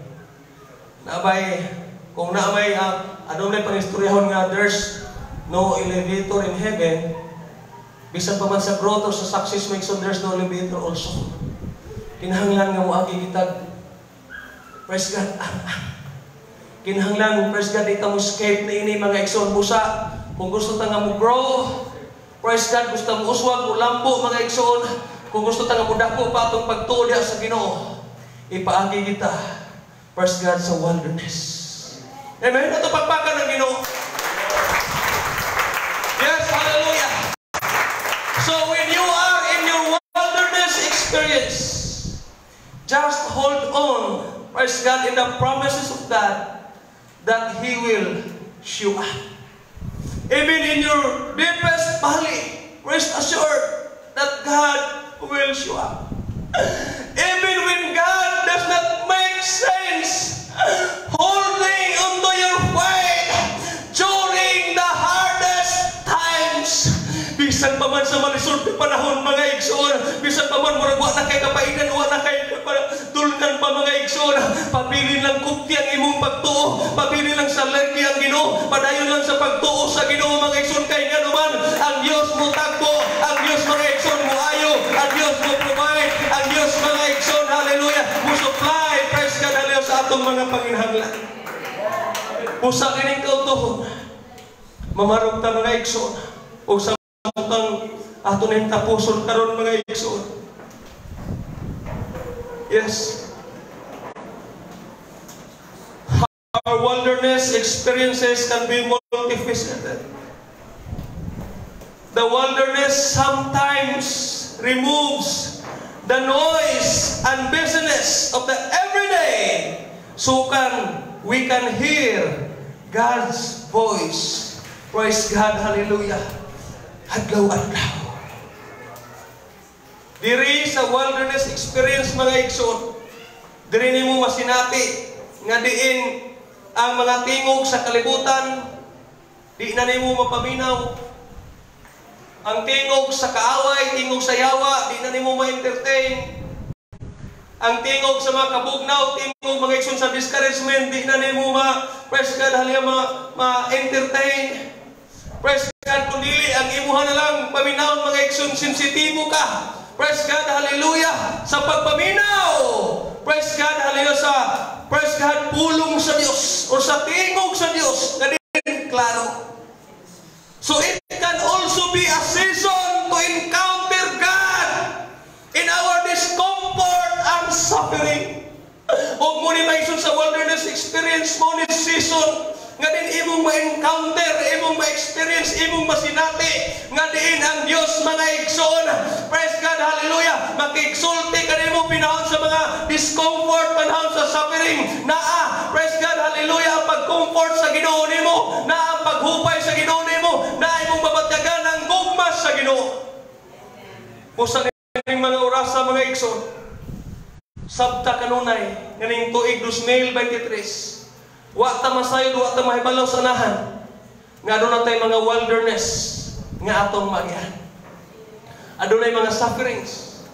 Nabay, kung na may, ano na pangistoryahon nga there's no elevator in heaven, bisan pa man sa growth or sa success, mga igsoon, there's no elevator also. Kinahanglan nga moagi kitag, praise God, kinahanglan, praise God, di ta mo escape na ini, mga igsoon. Busa, kung gusto ta nga mo grow, praise God, gusto mo uswag, mo lambo, mga igsoon, kung gusto ta nga mo dako pa atong pagtuo diha sa Ginoo, ipaagi kita, praise God, sa wilderness. Amen? Ato pagpakan ng Ginoo. Yes, hallelujah. So when you are in your wilderness experience, just hold on, praise God, in the promises of God that He will show up. Even in your deepest valley, rest assured that God will show up. Even when God does not make sense, holding onto your faith during the hardest times. Bisan pa man sa malisod nga panahon, mga igsoon, bisan pa man murag wa na kay kapainan, wa na kay dulngan pa, mga igsoon, pabilin lang kupti ang imong pagtuo, pabilin lang sa lagi ang Ginoo, padayon lang sa pagtuo sa Ginoo, mga igsoon, kay ngano man ang Dios mo tagbo, ang Dios, mga igsoon, mo ayo, ang Dios mo provide, ang Dios, mga igsoon, hallelujah, mo supply, praise God, hallelujah, sa atong mga panginahanglan. Usa kining kautuhon, mamarog ta, mga igsoon, ug sa samtang ato ning tapuson karon, mga igsoon. Yes. Our wilderness experiences can be multifaceted. The wilderness sometimes removes the noise and busyness of the everyday so can we can hear God's voice. Praise God, hallelujah. Adlaw-adlaw. Diri sa wilderness experience, mga igsoon, diri nimo masinati nga diin ang mga tingog sa kalibutan di na nimo mapaminaw. Ang tingog sa kaaway, tingog sa yawa, di na nimo ma-entertain. Ang tingog sa mga kabugnaw, tingog, mga igsoon, sa discouragement, di na nimo ma, praise God, hallelujah, ma-entertain. Praise God, kung dili, ang imuha na lang, paminawon, mga igsoon, sensitibo ka. Praise God, hallelujah, sa pagpaminaw. Praise God, hallelujah, sa, praise God, pulong sa Dios or sa tingog sa Dios, nga din klaro. So it can also be a season to encounter God in our discomfort and suffering. Ug mo ni maison sa wilderness experience mo ni season nga din imong ma-encounter, imong ma-experience, imong masinati nga diin ang Dios, mga igsoon. Praise God, hallelujah. Makigsulti kanimo panahon sa mga discomfort, panahon sa suffering. Naa, praise God, hallelujah, ang pag-comfort sa Ginoo nimo, naa ang paghupay sa Ginoo nimo, naa imong mabatyagan ang gugma sa Ginoo. Busa ning mga orasa, mga igsoon, sabta kanunay nganing tuig 2023, wa ta masayod, wa ta mahibalaw sa anahan nga aduna tay mga wilderness nga atong magian. Adunay mga sufferings,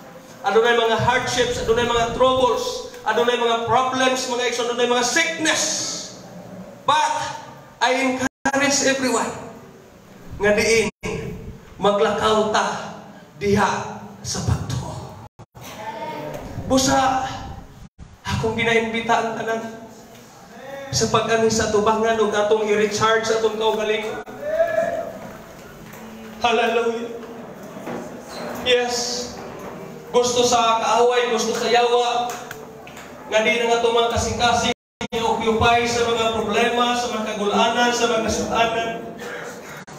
adunay mga hardships, adunay mga troubles, adunay mga problems, mga igsoon, adunay mga sickness. But I encourage everyone nga diin maglakaw ta diha sa pagtuo. Busa akong ginaimbita ang tanan sa pag-ani sa tubangan ug atong i-recharge sa atong kaugalingon. Hallelujah. Yes. Gusto sa kaaway, gusto sa yawa, nga di na nga itong mga kasing-kasing occupy sa mga problema, sa mga kagulanan, sa mga kasalanan.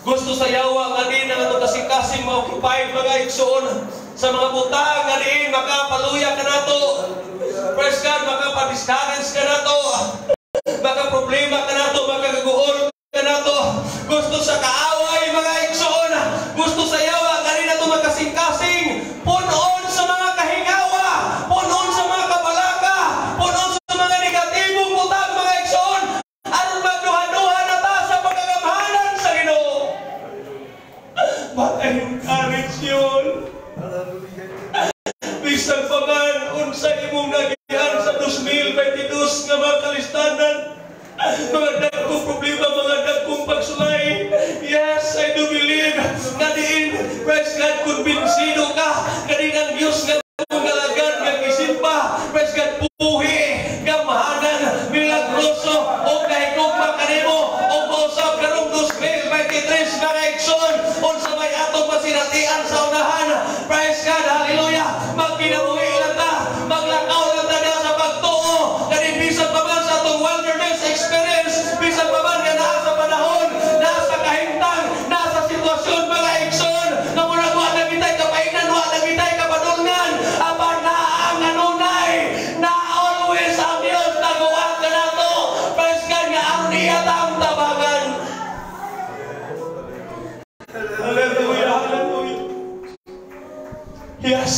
Gusto sa yawa nga di na nga itong kasing-kasing ma-occupy, mga igsoon, sa mga butang nga diin makapaluya ka nato. Praise God, makapa-discourage ka nato. Maka problema ka nato, makagaguol ka nato. Gusto sa kaaway, mga igsoon. Gusto sa yawa, kanina to makasing-kasing. Punon sa mga kahingawa, punon sa mga kabalaka, punon sa mga negatibong butang, mga igsoon. Aron magduha-duha na ta sa pagkagamhanan sa Ginoo. But I encourage you all. Bisan pa man unsa imong nagian sa 2022 nga mga kalistanan. Praise God, kumbinsido ka kanin ang Dios nga imong galagad nga gisimba, praise God, buhi, gamhanan, milagroso o kahigugma kanimo. O mausab karong 2023, mga igsoon, unsa may atong masinatian sa unahan. Praise God, hallelujah. Magkinabuhi lang ta, maglakaw lang ta sa pagtuo kani bisan pa man sa atong wilderness experience, bisan pa man nga naa sa panahon, naa sa kahimtang, naa sa sitwasyon, mga igsoon, nga murag wa na kitay kapainan, wa na kitay kapadulngan, apan naa ang kanunay na always ang Dios naguwa kanato. Praise God, nga aron iya tang tabangan. Hallelujah, hallelujah. Yes.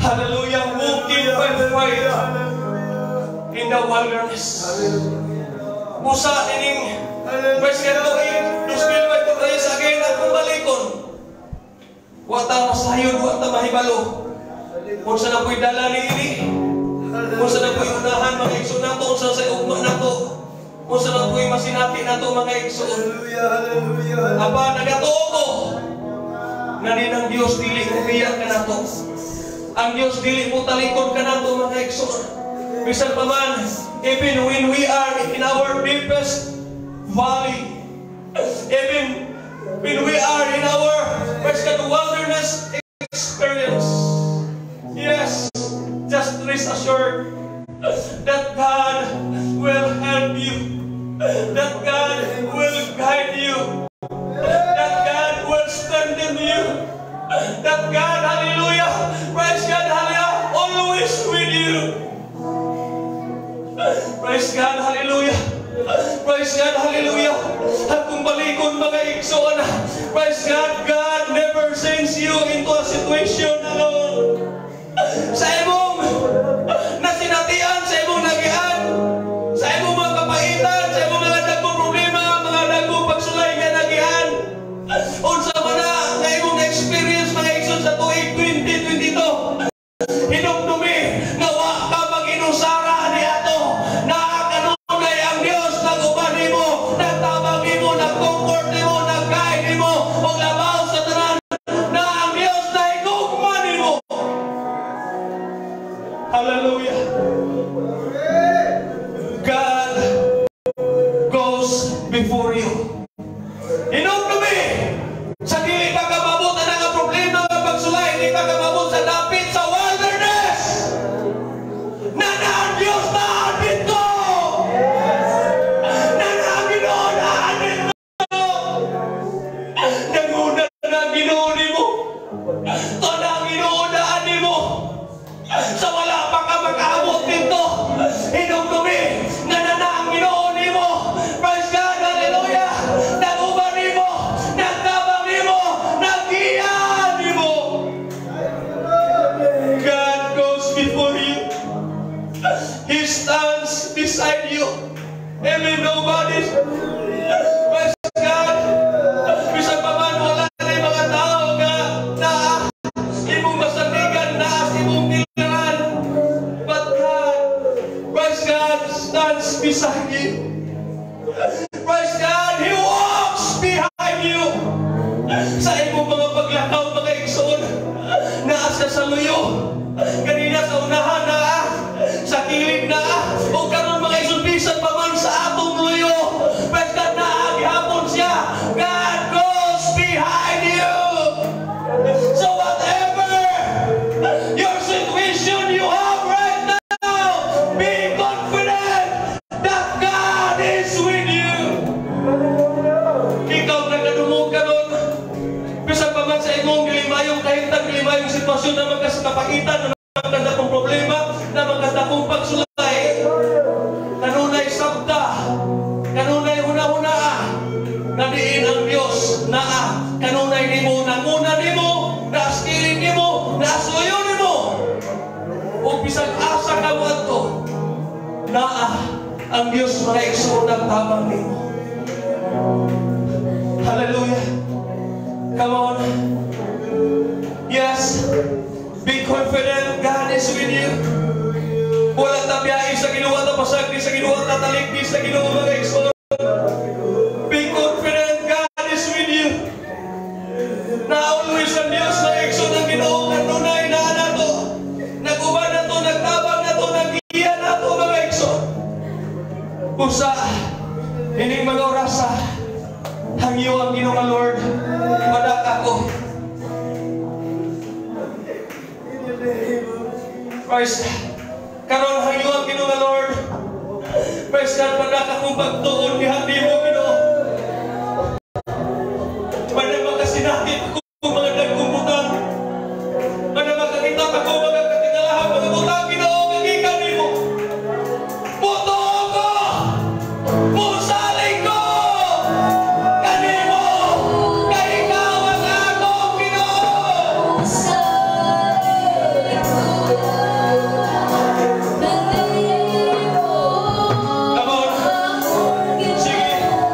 Hallelujah. Walking by faith in the wilderness. Busa ining, praise God, tuig 2023 again akong balikon. Wa ta masayod, wa ta mahibalo unsa na po'y dala ni ini. Unsa na po'y unahan, mga igsoon, nato, unsa sa ugma nato. Unsa na po'y masinati nato, mga igsoon. Hallelujah, hallelujah. Apa nagatuo ko nga din ang Dios dili mubiya kanato. Ang Dios dili mo talikod kanato, mga igsoon. Bisan pa man, even when we are in our deepest valley, even when we are in our, praise God, wilderness experience, yes, just rest assured that God will help you, that God will guide you, that God will strengthen you, that God, hallelujah, praise God, hallelujah, always with you. Praise God, hallelujah. Praise God, hallelujah. At kung balikon, mga igsoon, praise God, God never sends you into a situation alone. Sa imong nasinatian, sa imong nagian, sa imong mga kapaitan, sa imong mga dagkong problema, mga dagkong pagsulay nga nagian, unsa man na nga imong na-experience, mga igsoon, sa tuig 2022, hinumdumi nga wa ka mag-inusara ni ato. Naa kanunay ang Dios nag-uban nimo, nagtabang nimo, nag-comfort nimo, nag-guide nimo, ug labaw sa tanan na ang Dios nahigugma nimo. Hallelujah. God goes before you. Hinumdumi sa dili pa ka maabot na nga problema nga pagsulay, di pa ka maabot sa dapit sa wilderness, na ang Diyos na dito! Na ang Ginoo na dito! Nanguna na ang Ginoo nimo! To na ang Ginoo na nimo! Sa wala pa ka makaabot dito, hinumdumi nga na ang Ginoo nimo. Praise God, hallelujah. Nag-uban nimo, nagtabang nimo, naggiya nimo. God goes before you. He stands beside you. Even nobody. Praise God. Bisan pa man wala na yung mga tao nga naa imong masandigan, naa sa imong tiliran. But God, praise God, stands beside you. Praise God, He walks behind you. Sa imong mga paglakaw, mga igsoon, naa siya sa luyo. Kanina sa unahan naa, sa kilid naa, o karon, mga igsoon, bisan pa man sa atong luyo. Praise God, naa gihapon siya. God goes behind you. So whatever your situation you have right now, be confident that God is with you. Ikaw nagadungog karon, bisan pa man sa imong dili maayong kahimtang, dili maayong sitwasyon na magkasakapaitan, na magkadakong problema, na magkadakong pagsulay, kanunay sabta, kanunay huna-huna, nga diin ang Dios naa kanunay nimo, nanguna nimo, naaskilin nimo, naasuyo nimo. Ug bisan asa ka moadto, naa ang Dios, mga igsoon, nagtabang nimo. Hallelujah. Come on. Yes. Be confident God is with you. Wala ta biyahe sa Ginoo, ta pasagdi sa Ginoo, ta talikdi sa Ginoo, mga igsoon. Be confident God is with you. Hangyo ang Ginoo nga Lord, padaka ko. In the name of Jesus. Praise God. Karon hangyo ang Ginoo nga Lord. Praise God, padaka kong pagtuon diha nimo, Ginoo. Para makasinakit ko mga dagkong butang. Para makakita ako mga katingalahang mga butang, Ginoo, nga gikan nimo. Mutuo ko! Musalig ko! Kanimo! Kay ikaw ang akong Ginoo! Salig ko kanimo. Come on. Sige.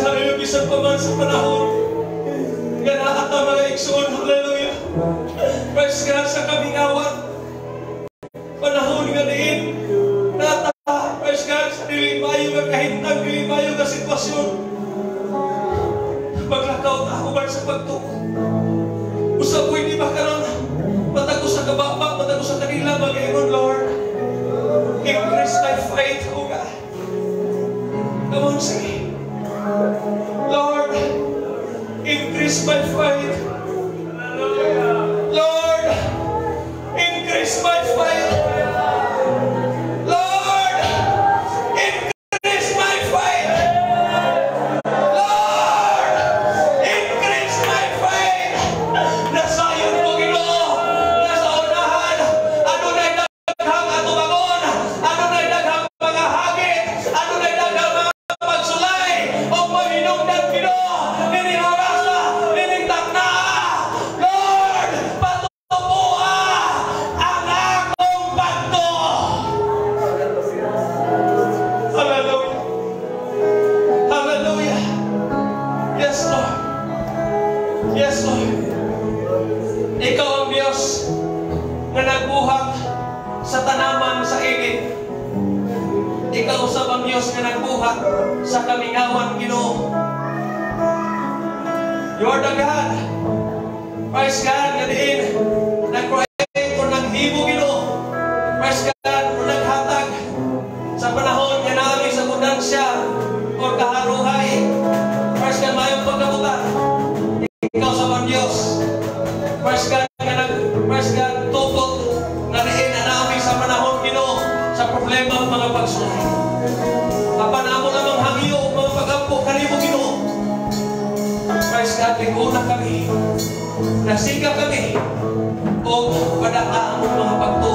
Hallelujah, bisan pa man sa panahon nga naa ta, mga igsoon, hallelujah. Praise God, sa kamingawan. Panahon nga diin naa ta, praise God, sa dili maayo nga kahimtang, dili maayo nga sitwasyon. Maglakaw ta uban sa pagtuo. Usa pwede ba karon matag usa ka baba, matag usa kanila mag-ingon, "Lord, increase my faith, O God." Come on, sige. "Lord, increase my faith. Lord, increase my faith. Lord, increase my faith. Lord, increase my faith." Nasayon ko, Ginoo, nasa unahan, adunay daghang atubangon, adunay daghang mga hagit, adunay daghang mga pagsulay, o mahinungdan, Ginoo, nining orasa, nining taknaa. Lord, patuboa ang akong pagtuo. Hallelujah. Hallelujah. Yes, Lord. Yes, Lord. Ikaw ang Diyos nga nagbuhat sa tanaman sa Eden. Ikaw usab ang Diyos nga nagbuhat sa kamingawan, Ginoo. You are the God. Praise God, nga diin nag-create o naghimo, Ginoo. Praise God, o naghatag sa panahon nga naa mi sa abundansya o kaharuhay. Praise God, mayong pagkabutan. Ikaw usab ang Diyos. Praise God, nga nag, praise God, tukot nga diin na naa mi sa panahon, Ginoo, sa problema ng mga pagsulay. Apan amo lamang hangyo ug mga pagampo kanimo, Ginoo. Praise God, lig-una kami. Nasiga kami. O padaka ang mga pagtuo.